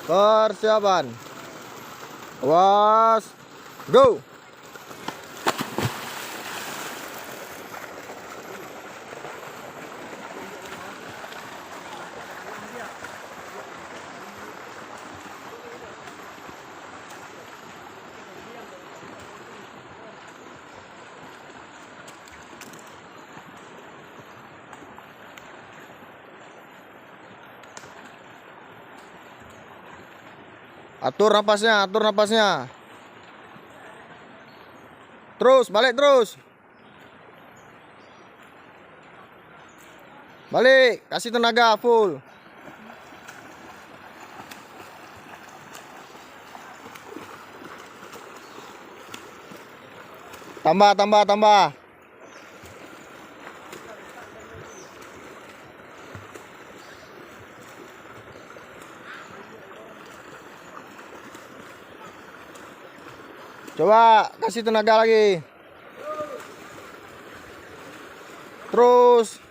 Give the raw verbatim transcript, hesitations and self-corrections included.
Persiapan. Was, go. Atur napasnya, atur napasnya. Terus, balik terus. Balik, kasih tenaga full. Tambah, tambah, tambah. Coba kasih tenaga lagi. Terus.